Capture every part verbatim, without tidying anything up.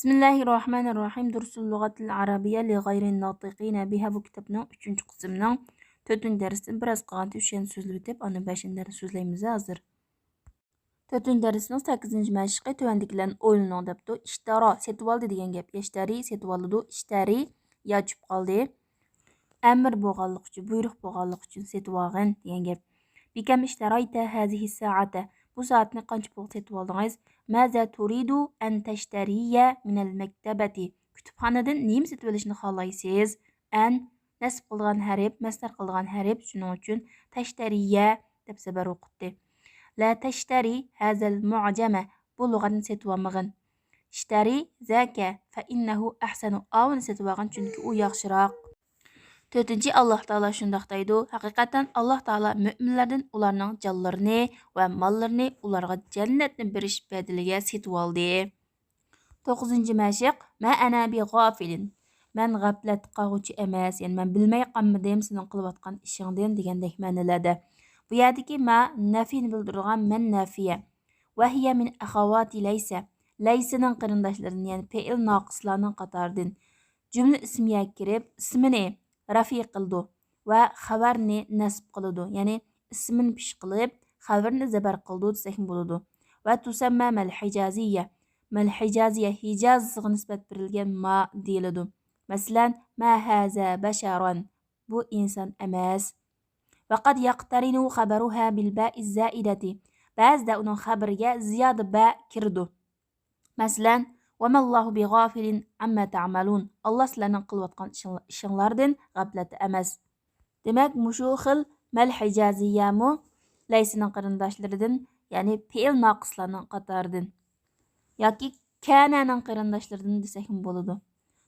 بىسمىللاھىرراھمانىرراھىم. دۇرۇسۇل لۇغەتىل ئەرەبىييە لىغەيرىن ناتىقىنە بىھا. بۇ كىتابنىڭ ئۈچىنچى قىسمىنىڭ تۆتىنچى دەرستىن بىراز قالغانتى، ئۈچ يەنە سۆزلىۋېتىپ، ئاندىن بەشىنچى دەرسنى سۆزلەيمىز ھازىر. تۆتىنچى دەرسنىڭ سەككىزىنچى مەشىقى تۆۋەندىكىلەرنى ئويلىنىڭ دەپتۇ. ئىشتارا، سېتىۋالدى دېگەن گەپ. يەشتەرى، سېتىۋالىدۇ. ئىشتەرى، يا چۈشۈپ قالدى. ئەمىر بولغانلىقى ئۈچۈن، بۇيرۇق بولغانلىقى ئۈچۈن سېتىۋالغىن دېگەن گەپ. بىكەم ئىشتەرايتە ھازىھى سائەتە؟ بۇ سائەتنى قانچە پۇلغا سېتىۋالدىڭىز؟ مازا تۇرىدۇ ئەن تەشتەرىيە مىنەل مەكتەبەتى؟ كۇتۇپخانىدىن نېمە سېتىۋېلىشنى خالايسىز؟ ئەن نەسب قىلىدىغان ھەرپ، مەسدەر قىلىدىغان ھەرپ، شۇنىڭ ئۈچۈن تەشتەرىيە دەپ زەبەر ئوقۇتتى. لا تشتري هذا المعجم، بۇ لۇغەتنى سېتىۋالمىغىن. اشتري ذاك فإنه أحسن، ئاۋۇنى سېتىۋالغىن، چۈنكى ئۇ ياخشىراق. تۆتىنچى، ئاللاھ تائالا شۇنداق دەيدۇ، ھەقىقەتەن ئاللاھ تائالا مۆمىنلەردىن ئۇلارنىڭ جانلىرىنى ۋە ماللىرىنى ئۇلارغا جەننەتنى بېرىش بەدىلىگە سېتىۋالدى. توققۇزىنچى مەشىق، ما ئەنە بىغافىلىن، مەن غەپلەت قىلغۇچى ئەمەس، يەنى مەن بىلمەي قالمىدىم سېنىڭ قىلىۋاتقان ئىشىڭدىن دېگەندەك مەنىلەردە. بۇ يەردىكى ما نەفىنى بىلدۈرىدىغان مەن نافىيە. ۋەھىيە مىن ئەخەۋاتى لەيسە، لەيسىنىڭ قېرىنداشلىرىدىن، يەنى پېئىل ناقىسلارنىڭ قاتارىدىن. جۈملە ئىسمىيەگە كىرىپ، ئىسمىنى رەفئ قىلىدۇ ۋە خەۋەرنى نەسب قىلىدۇ، يەنى ئىسمىنى پېش قىلىپ، خەۋىرىنى زەبەر قىلىدۇ دېسەكمۇ بولىدۇ. ۋە تۇسەممە مەل ھىجازىيە، مەل ھىجازىيە، ھىجازغا نىسبەت بېرىلگەن ما دېيىلىدۇ. مەسىلەن، ما ھازا بەشەرەن، بۇ ئىنسان ئەمەس. ۋەقەد يەقتەرىنۇ خەبەرۇھا بىل باء زائىدەتى، بەزىدە ئۇنىڭ خەبىرىگە زىيادە بە كىرىدۇ. مەسىلەن، ۋەمەللاھۇ بىغافىلىن ئەمما تەئمەلۇن، ئاللا سىلەرنىڭ قىلىۋاتقان ئىشىڭ-، ئىشىڭلاردىن غەپلەتتە ئەمەس. دېمەك، مۇشۇ خىل مەل ھىجازىيەمۇ لەيسىنىڭ قېرىنداشلىرىدىن، يەنى پېئىل ناقىسلارنىڭ قاتارىدىن ياكى كانەنىڭ قېرىنداشلىرىدىن دېسەكمۇ بولىدۇ.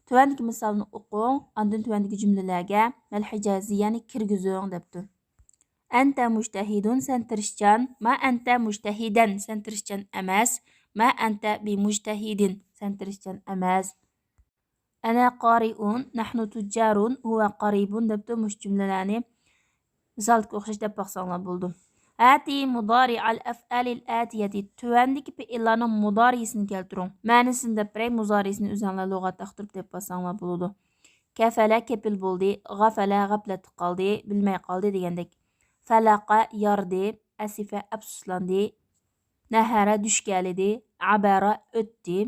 تۆۋەندىكى مىسالنى ئوقۇڭ، ئاندىن تۆۋەندىكى جۈملىلەرگە مەل ھىجازىيەنى كىرگۈزۈڭ دەپتۇ. ئەنتە مۇجتەھىدۇن، سەن تىرىشچان. ما ئەنتە مۇجتەھىدەن، سەن تىرىشچان ئەمەس. ما ئەنتە بىمۇجتەھىدىن، سەن تىرىشچان ئەمەس. ئەنە قارىئۇن، نەھنۇ تۇججارۇن، ھۇۋە قارىبۇن دەپتۇ. مۇشۇ جۈملىلەرنى مىسالدىكىگە ئوخشاش دەپ باقساڭلار بولىدۇ. ئەتى مۇدارىئەل ئەفئالىل ئەتىيەتى، تۆۋەندىكى پېئىللارنىڭ مۇدارىئىسىنى كەلتۈرۈڭ. مەنىسىنى دەپ بېرەي، مۇدارىئىسىنى ئۆزۈڭلار لۇغەت ئاختۇرۇپ دەپ باسساڭلار بولىدۇ. كەفەلە كېپىل بولدى، غەفەلە غەپلەتتە قالدى، بىلمەي قالدى دېگەندەك. فەلەقە يارىدى، ئەسىفە ئەپسۇسلاندى. نەھەرە دۈش كەلدى، ئەبەرە ئۆتتى،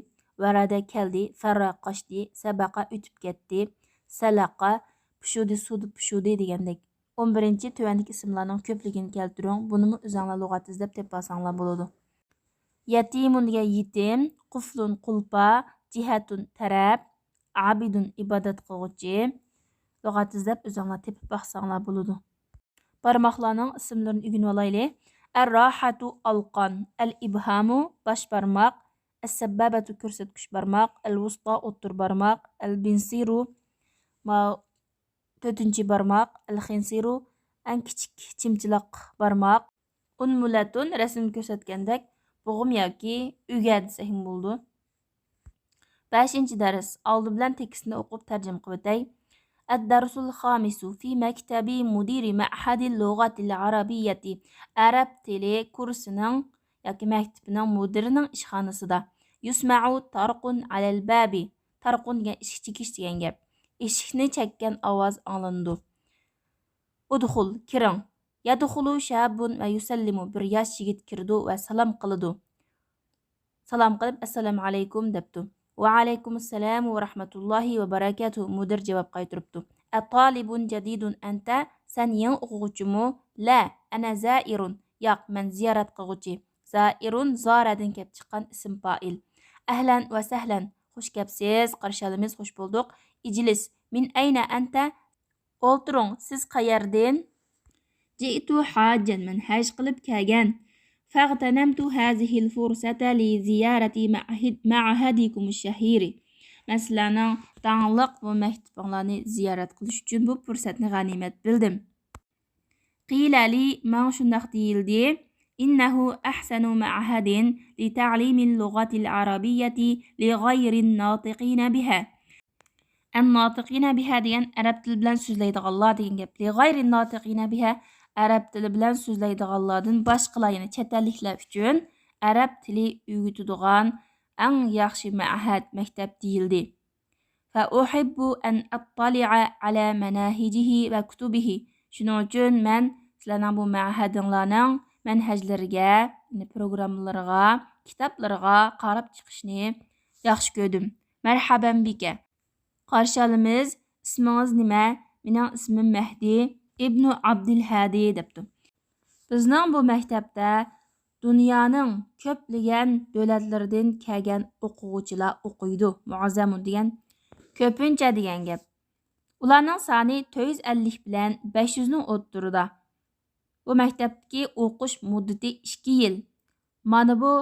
ۋەرەدە كەلدى، فەررە قاچتى، سەبەقە ئۆتۈپ كەتتى، سەلەقە پۇشۇدى، سۇدا پۇشۇدى دېگەندەك. ئون بىرىنچى، تۆۋەندىكى ئىسىملارنىڭ كۆپلۈكىنى كەلتۈرۈڭ. بۇنىمۇ ئۆزۈڭلار لۇغەت ئىزدەپ تېپىۋالساڭلار بولىدۇ. يەتىمۇن دېگەن يېتىم، قۇفلۇن قۇلپا، جىھەتۇن تەرەپ، ئابىدۇن ئىبادەت قىلغۇچى. لۇغەت ئىزدەپ ئۆزۈڭلار تېپىپ باقساڭلار بولىدۇ. بارماقلارنىڭ ئىسىملىرىنى ئۆگىنىۋالايلى. ئەرراھەتۇ ئالقان، ئەل ئىبھامۇ باش بارماق، ئەسسەببابەتۇ كۆرسەتكۈچ بارماق، ئەل ۋۇستا ئوتتۇرا بارماق، ئەل بىنسىرۇ ما-، تۆتىنچى بارماق، ئەل خىنسىرۇ ئەڭ كىچىك چىمچىلاق بارماق. ئۇنمۇلەتۇن رەسىمدە كۆرسەتكەندەك بوغۇم ياكى ئۈگە دېسەكمۇ بولىدۇ. بەشىنچى دەرس. ئالدى بىلەن تېكىستنى ئوقۇپ تەرجىمە قىلىۋېتەي. الدرس الخامس في مكتب مدير معهد اللغة العربية. ئەرەب تىلى كۇرسىنىڭ ياكى مەكتىپىنىڭ مۇدىرىنىڭ ئىشخانىسىدا. يسمع طرق على الباب. تارقۇن دېگەن ئىشىك چېكىش دېگەن گەپ. ئىشىكنى چەككەن ئاۋاز ئاڭلىنىدۇ. ئۇدخۇل، كىرىڭ. يدخل شاب ويسلم، بىر ياش يىگىت كىرىدۇ ۋە سالام قىلىدۇ. سالام قىلىپ، ئەسسالامۇ ئەلەيكۇم دەپتۇ. ۋەئەلەيكۇمۇسسالام ۋەرەھمەتۇللاھى ۋەبەرەكاتۇھ، مۇدىر جاۋاب قايتۇرۇپتۇ. ئەتالىبۇن جەدىدۇن ئەنتە، سەن يېڭى ئوقۇغۇچىمۇ؟ لا، ئەنە زائىرۇن، ياق، مەن زىيارەت قىلغۇچى. زائىرۇن زارەدىن كەپ چىققان ئىسىم پائىل. ئەھلەن ۋە سەھلەن، خوش كەپسىز، قارشى ئالىمىز، خوش بولدۇق. ئىجلىس، مىن ئەينە ئەنتە، ئولتۇرۇڭ، سىز قەيەردىن؟ جئت حاجا، مەن ھەج قىلىپ كەلگەن. فاغتنمت هذه الفرصة لزيارة معهد، معهدكم الشهير. مەن سىلەرنىڭ داڭلىق بۇ مەكتىپىڭلارنى زىيارەت قىلىش ئۈچۈن بۇ پۇرسەتنى غەنىيمەت بىلدىم. قيل لي، ماڭا شۇنداق دېيىلدى. إنه أحسن معهد لتعليم اللغة العربية لغير الناطقين بها. ئەن ناتىقىنە بىھا دېگەن ئەرەب تىلى بىلەن سۆزلەيدىغانلار دېگەن گەپ. لىغەيرى ناتىقىنە بىھا، ئەرەب تىلى بىلەن سۆزلەيدىغانلاردىن باشقىلار، يەنى چەت ئەللىكلەر ئۈچۈن ئەرەب تىلى ئۆگىتىدىغان ئەڭ ياخشى مەھەد، مەكتەپ دېيىلدى. فأحب أن أطلع على مناهجه وكتبه. شۇنىڭ ئۈچۈن مەن سىلەرنىڭ بۇ مەھەدىڭلارنىڭ مەنھەجلىرىگە، يەنى پروگراممىلىرىغا، كىتابلىرىغا قاراپ چىقىشنى ياخشى كۆردۈم. مەرھەبەن بىكە. قارشى ئالىمىز، ئىسمىڭىز نېمە؟ مېنىڭ ئىسمىم مەھدى ئىبنۇ ئابدىلھادى، دەپتۇ. بىزنىڭ بۇ مەكتەپتە دۇنيانىڭ كۆپلىگەن دۆلەتلىرىدىن كەلگەن ئوقۇغۇچىلار ئوقۇيدۇ. مۇئەززەمۇ دېگەن كۆپىنچە دېگەن گەپ. ئۇلارنىڭ سانى تۆت يۈز ئەللىك بىلەن بەش يۈزنىڭ ئوتتۇرىدا. بۇ مەكتەپتىكى ئوقۇش مۇددىتى ئىككى يىل. مانا بۇ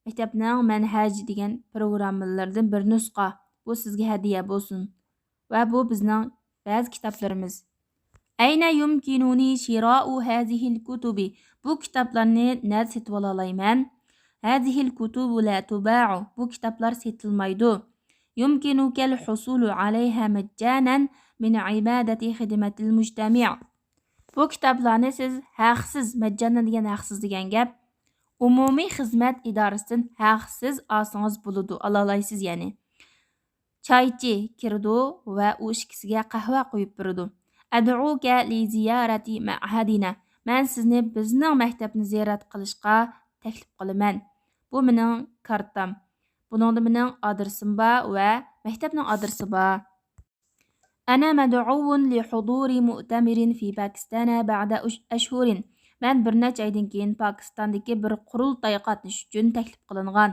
مەكتەپنىڭ مەنھەج دېگەن پروگراممىلىرىدىن بىر نۇسخا. بۇ سىزگە ھەدىيە بولسۇن. ۋە بۇ بىزنىڭ بەزى كىتابلىرىمىز. أين يمكنني شراء هذه الكتب؟ بۇ كىتابلارنى نەدە سېتىۋالالايمەن؟ هذه الكتب لا تباع. بۇ كىتابلار سېتىلمايدۇ. يمكنك الحصول عليها مجانا من عيادة خدمة المجتمع. بۇ كىتابلارنى سىز ھەقسىز، مەججانەن دېگەن ھەقسىز دېگەن گەپ، ئومۇمىي خىزمەت ئىدارىسىدىن ھەقسىز ئالسىڭىز بولىدۇ، ئالالايسىز يەنى. چايچى كىرىدۇ ۋە ئۇ ئىككىسىگە قەھۋە قۇيۇپ بېرىدۇ. أدعوك لزيارة معهدنا. مەن سىزنى بىزنىڭ مەكتەپنى زىيارەت قىلىشقا تەكلىپ قىلىمەن. بۇ مېنىڭ كارتام. بۇنىڭدا مېنىڭ ئادرېسىم بار ۋە مەكتەپنىڭ ئادرېسى بار. أنا مدعو لحضور مؤتمر في باكستان بعد أش-، أشهر. مەن بىر نەچچە ئايدىن كېيىن پاكىستاندىكى بىر قۇرۇلتايغا قاتنىشىش ئۈچۈن تەكلىپ قىلىنغان.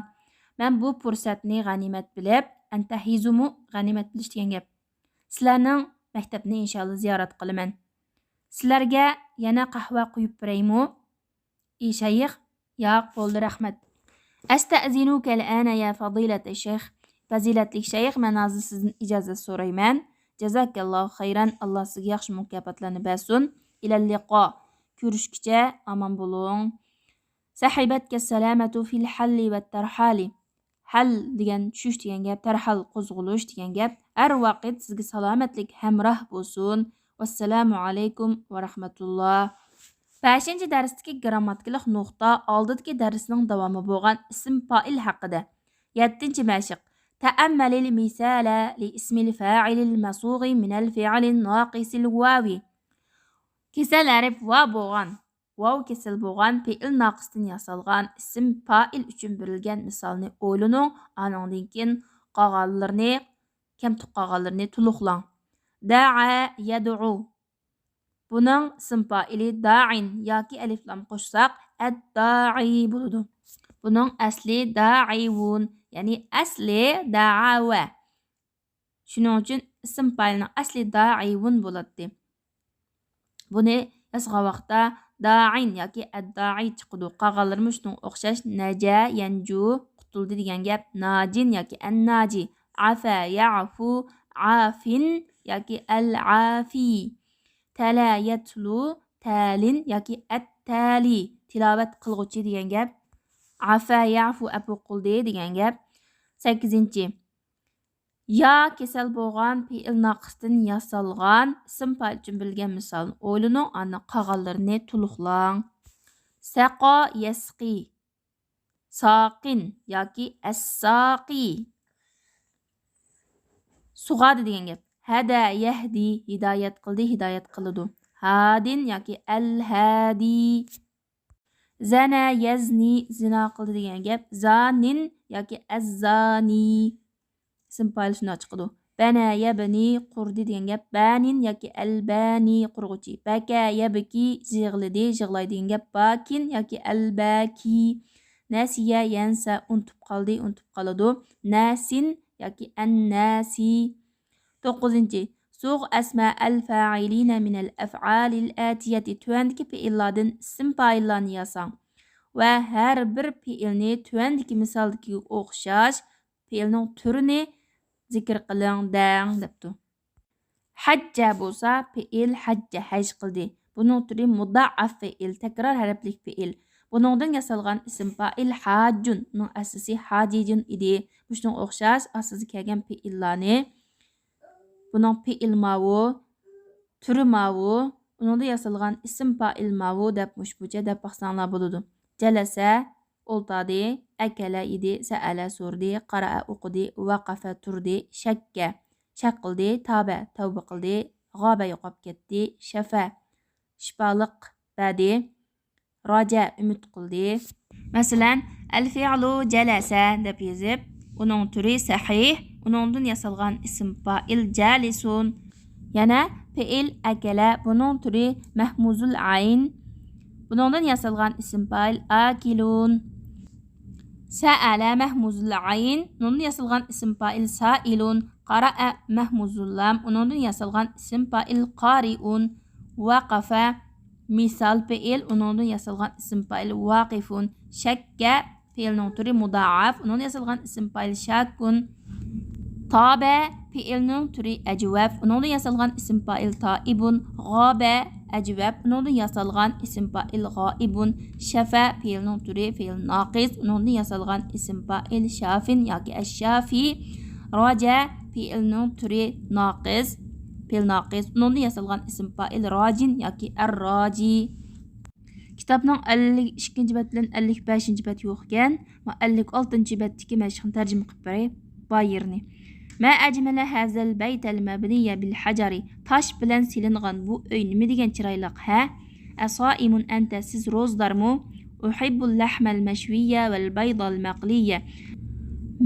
مەن بۇ پۇرسەتنى غەنىيمەت بىلىپ، ئەنتەھىزۇمۇ، غەنىيمەت بىلىش دېگەن گەپ. سىلەرنىڭ مەكتەپنى ئىنشاللا زىيارەت قىلىمەن. سىلەرگە يەنە قەھۋە قۇيۇپ بېرەيمۇ؟ ئى شەيخ، ياق، بولدى، رەھمەت. أستأذنك الآن يا فضيلة الشيخ. پەزىلەتلىك شەيخ، مەن ھازىر سىزدىن ئىجازەت سورايمەن. جزاك الله خيرا، ئاللا سىزگە ياخشى مۇكاپاتلارنى بەرسۇن. إلى اللقاء، كۆرۈشكىچە ئامان بولۇڭ. سحبتك السلامة في الحل والترحال. ھەل دېگەن چۈشۈش دېگەن گەپ، تەرھال قوزغىلىش دېگەن گەپ. ھەر ۋاقىت سىزگە سالامەتلىك ھەمراھ بولسۇن. ۋەسسالامۇ ئەلەيكۇم ۋە رەھمەتۇللا. بەشىنچى دەرستىكى گىرامماتىكىلىق نۇقتا ئالدىدىكى دەرسنىڭ داۋامى بولغان ئىسىم پائىل ھەققىدە. يەتتىنچى مەشىق. تەئەممەلىل مىسالە لىئىسمىل فائىلىل مەسۇغى مىنەل فىئىلىن ناقىسىل ۋاۋى. كېسەل ھەرپ ۋا بولغان، ۋاۋ كېسەل بولغان پېئىل ناقىستىن ياسالغان ئىسىم پائىل ئۈچۈن بېرىلگەن مىسالنى ئويلىنىڭ، ئانىڭدىن كېيىن قالغانلىرىنى، كەمتۈك قالغانلىرىنى تولۇقلاڭ. دەئە يەدئۇ. بۇنىڭ ئىسىم پائىلى دائىن ياكى ئەلىفلام قوشساق، ئەددائى بولىدۇ. بۇنىڭ ئەسلى دائىۋۇن، يەنى ئەسلى دەئەۋە. شۇنىڭ ئۈچۈن ئىسىم پائىلنىڭ ئەسلى دائىۋۇن بولاتتى. بۇنى ياسىغان ۋاقىتتا دائىن ياكى ئەددائى چىقىدۇ. قالغانلىرىمۇ شۇنىڭغا ئوخشاش. نەجا يەنجۇ، قۇتۇلدى دېگەن گەپ. ناجىن ياكى ئەنناجى. ئافا يەئفۇ، ئافىن ياكى ئەلئافى. تەلە يەتلۇ، تەلىن ياكى ئەتتەلى، تىلاۋەت قىلغۇچى دېگەن گەپ. ئافا يەئفۇ، ئەپۇ قىلدى دېگەن گەپ. سەككىزىنچى. يا كېسەل بولغان پېئىل ناقىستىن ياسالغان ئىسىم پائىل ئۈچۈن بېرىلگەن مىسالنى ئويلىنىڭ، ئاندىن قالغانلىرىنى تولۇقلاڭ. سەقا يەسقى. ساقىن ياكى ئەسساقى. سۇغاردى دېگەن گەپ. ھەدە يەھدى، ھىدايەت قىلدى، ھىدايەت قىلىدۇ. ھادىن ياكى ئەلھادى. زەنە يەزنى، زىنا قىلدى دېگەن گەپ. زانىن ياكى ئەززانى. ئىسىم پائىل شۇنداق چىقىدۇ. بەنە يەبنى، قۇردى دېگەن گەپ. بانىن ياكى ئەلبانى، قۇرغۇچى. بەكە يەبكى، يىغلىدى، يىغلايدۇ دېگەن گەپ. باكىن ياكى ئەلباكى. نەسىيە يەنسە، ئۇنتۇپ قالدى، ئۇنتۇپ قالىدۇ. ناسىن ياكى ئەنناسى. توققۇزىنچى. سۇغ ئەسمائەل فائىلىنە مىنەل ئەفئالىل ئەتىيەتى، تۆۋەندىكى پېئىللاردىن ئىسىم پائىللارنى ياساڭ ۋە ھەر بىر پېئىلنى تۆۋەندىكى مىسالدىكىگە ئوخشاش پېئىلنىڭ تۈرىنى زىكىر قىلىڭ دەڭ دەپتۇ. ھەججە بولسا پېئىل ھەججە، ھەج قىلدى. بۇنىڭ تۈرى مۇدائەف پېئىل، تەكرار ھەرپلىك پېئىل. بۇنىڭدىن ياسالغان ئىسىم پائىل ھاججۇن، ئۇنىڭ ئەسلىسى ھاجىجۇن ئىدى. مۇشۇنىڭغا ئوخشاش ئاستىدا كەلگەن پېئىللارنى، بۇنىڭ پېئىل ماۋۇ، تۈرى ماۋۇ، ئۇنىڭدا ياسالغان ئىسىم پائىل ماۋۇ دەپ مۇشۇ بويىچە دەپ باقساڭلار بولىدۇ. جەلەسە، ئولتاردى. ئەكەلە يېدى. سەئەلە سورىدى. قەرەئە ئوقۇدى. ۋەقەفە تۇردى. شەككە شەك قىلدى. تابە تەۋبە قىلدى. غابە يوقاپ كەتتى. شەفە شىپالىق بەردى. راجە ئۈمىد قىلدى. مەسىلەن، الفعل جلس دەپ يېزىپ، ئۇنىڭ تۈرى سەھىھ، ئۇنىڭدىن ياسالغان ئىسىم پائىل جالسون. يەنە پېئىل ئەكەلە، بۇنىڭ تۈرى مەھمۇزۇل ئەين، بۇنىڭدىن ياسالغان ئىسىم پائىل ئاكىلۇن. سەئەلە مەھمۇزۇل ئەين، ئۇنىڭدىن ياسالغان ئىسىم پائىل سائىلۇن. قەرەئە مەھمۇزۇل لام، ئۇنىڭدىن ياسالغان ئىسىم پائىل قارىئۇن. ۋەقەفە مىسال پېئىل، ئۇنىڭدىن ياسالغان ئىسىم پائىل ۋاقىفۇن. شەككە پېئىلنىڭ تۈرى مۇدائەف، ئۇنىڭدىن ياسالغان ئىسىم پائىل شاككۇن. تابە پېئىلنىڭ تۈرى ئەجۋەف، ئۇنىڭدىن ياسالغان ئىسىم پائىل تائىبۇن. غابە ئەجۋەف، ئۇنىڭدىن ياسالغان ئىسىم پائىل غائىبۇن. شەفە پېئىلنىڭ تۈرى پېئىل ناقىس، ئۇنىڭدىن ياسالغان ئىسىم پائىل شافىن ياكى ئەششافى. راجە پېئىلنىڭ تۈرى ناقىس، پېئىل ناقىس، ئۇنىڭدىن ياسالغان ئىسىم پائىل راجىن ياكى ئەرراجى. كىتابنىڭ ئەللىك ئىككىنچى بەت بىلەن ئەللىك بەشىنچى بەت يوق ئىكەن. مانا ئەللىك ئالتىنچى بەتتىكى مەشىقنى تەرجىمە قىلىپ بېرەي. بايىرنى. ما أجمل هذا البيت المبني بالحجر. تاش بىلەن سېلىنغان بۇ ئۆي نېمە دېگەن چىرايلىق، ھە؟ أصائم أنت، سىز روزىدارمۇ؟ أحب اللحم المشوي والبيض المقلي.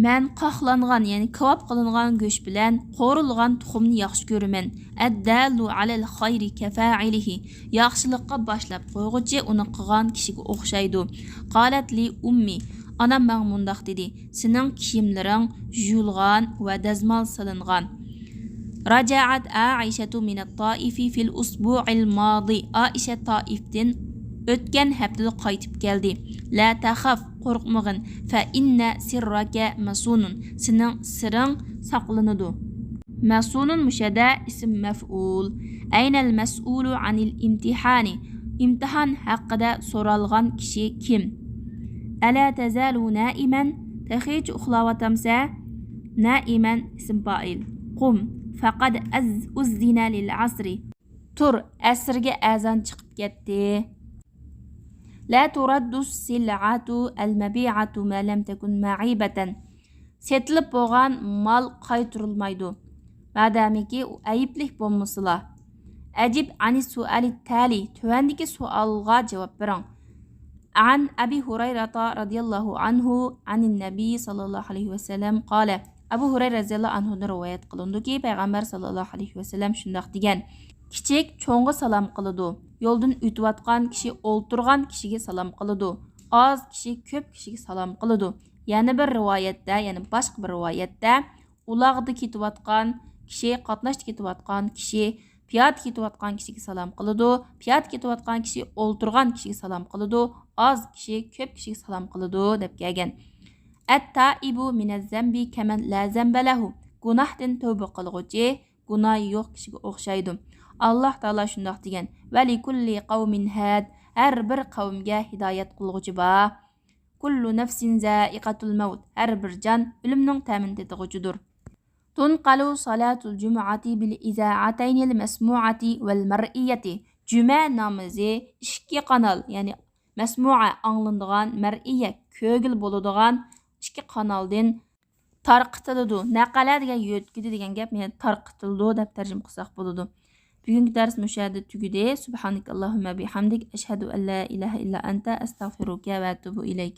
مەن قاقلانغان، يەنى كاۋاپ قىلىنغان گۆش بىلەن قورۇلغان تۇخۇمنى ياخشى كۆرىمەن. الدال على الخير كفاعله. ياخشىلىققا باشلاپ قويغۇچى ئۇنى قىلغان كىشىگە ئوخشايدۇ. قالت لي أمي، ئانام ماڭا مۇنداق دېدى: سېنىڭ كىيىملىرىڭ يۇيۇلغان ۋە دەزمال سېلىنغان. رجعت عائشة من الطائف في الأسبوع الماضي. ئائىشە تائىفتىن ئۆتكەن ھەپتىدە قايتىپ كەلدى. لا تخف، قورقمىغىن. فإن سرك مصون، سېنىڭ سىرىڭ ساقلىنىدۇ. مەسۇنۇن مۇشەدە ئىسىم مەفئۇل. أين المسؤول عن الامتحان؟ ئىمتىھان ھەققىدە سورالغان كىشى كىم؟ ألا تزال نائما؟ تېخىچە ئۇخلاۋاتامسە؟ نائما ئىسىم پائىل. قم، فقد أز-، أذن للعصر. تۇر، ئەسىرگە ئەزان چىقىپ كەتتى. لا ترد السلعة المبيعة ما لم تكن معيبة. سېتىلىپ بولغان مال قايتۇرۇلمايدۇ، مادامىكى ئۇ ئەيىبلىك بولمىسىلا. أجب عن السؤال التالي، تۆۋەندىكى سوئالغا جاۋاب بېرىڭ. عن أبي هريرة رضي الله عنه عن النبي صلى الله عليه وسلم قال. ئەبۇ ھۇرەيرە رەزىياللاھۇ ئەنھۇدىن رىۋايەت قىلىندۇكى، پەيغەمبەر ساللاللاھۇ ئەلەيھى ۋەسەللەم شۇنداق دېگەن: كىچىك چوڭغا سالام قىلىدۇ، يولدىن ئۆتۈۋاتقان كىشى ئولتۇرغان كىشىگە سالام قىلىدۇ، ئاز كىشى كۆپ كىشىگە سالام قىلىدۇ. يەنە بىر رىۋايەتتە، يەنى باشقا بىر رىۋايەتتە، ئۇلاغدا كېتىۋاتقان كىشى، قاتناشتا كېتىۋاتقان كىشى، پىيادە كېتىۋاتقان كىشىگە سالام قىلىدۇ، پىيادە كېتىۋاتقان كىشى ئولتۇرغان كىشىگە سالام قىلىدۇ، ئاز كىشى كۆپ كىشىگە سالام قىلىدۇ، دەپ كەلگەن. التائب من الذنب كمن لا ذنب له. گۇناھتىن تەۋبە قىلغۇچى گۇناھى يوق كىشىگە ئوخشايدۇ. ئاللاھ تائالا شۇنداق دېگەن: ولكل قوم هاد. ھەر بىر قەۋمگە ھىدايەت قىلغۇچى بار. كل نفس ذائقة الموت. ھەر بىر جان ئۆلۈمنىڭ تەمىنى تېتىغۇچىدۇر. تنقل صلاة الجمعة بالإذاعتين المسموعة والمرئية. جۈمە نامىزى ئىككى قانال، يەنى مەسمۇئە، ئاڭلىنىدىغان، مەرئىيە، كۆرگىلى بولىدىغان ئىككى قانالدىن تارقىتىلىدۇ. نەقەلە دېگەن يۆتكىدى دېگەن گەپ، يەنى تارقىتىلىدۇ دەپ تەرجىمە قىلساق بولىدۇ. بۈگۈنكى دەرس مۇشۇ يەردە تۈگىدى. سبحانك اللهم بحمدك، أشهد أن لا إله إلا أنت، أستغفرك وأتوب إليك.